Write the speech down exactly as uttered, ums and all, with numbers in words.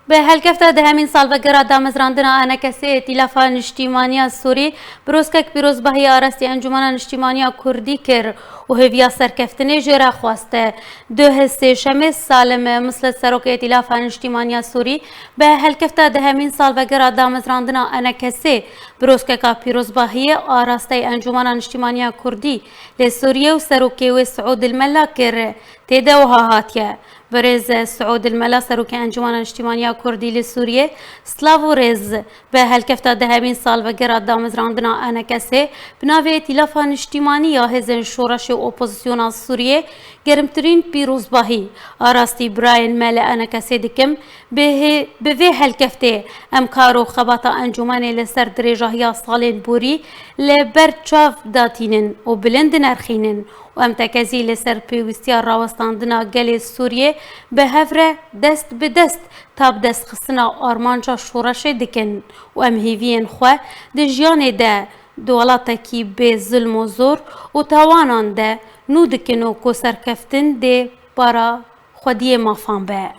Bi helkefta dehemîn salvegera damezrandina ENKSê, Îtîlafa Niştîmaniya Sûrî birozkek pîrozbahiyê arastî Encûmena Niştîmaniya Kurdî kir û hêviya serkeftinê jê re xwest. Duh Sêşemê Salim Mislet, serokê Îtîlafa Niştîmaniya Sûrî, bi helkefta dehemîn salvegera damezrandina ENKSê birozkeka pîrozbahiyê arastey Encûmena Niştîmaniya Kurdî li Sûriyê û serokê wê Siûd Dilmela kir. Tê de wiha hatiye: Birêz Siûd Dilmela, serokê Encûmena Niştîmaniya Kurdî li Sûriyê, silav û rêz. Bi helkefta dehemîn salvegera damezrandina ENKSê, bi navê Îtîlafa Niştîmanî ya Hêzên Şoreşê û Opozisyona Sûriyê, germtirîn pîrozbahî arastî birayên me li ENKSê dikim. Bi hê-, bi vê helkeftê em kar û xebata encûmenê li ser dirêjahiya salên borî li ber çav datînin û bilind dinerxînin û em tekezî li ser pêwîstiya rawestandina gelê Sûriyê bi hev re dest bi dest ta bi destxistina armanca şoreşê dikin û em hêviyên xwe di jiyanê de di welatekî bê zilm û zor û tawanan de nû dikin û ku serkeftin dê para xwediyê mafan be.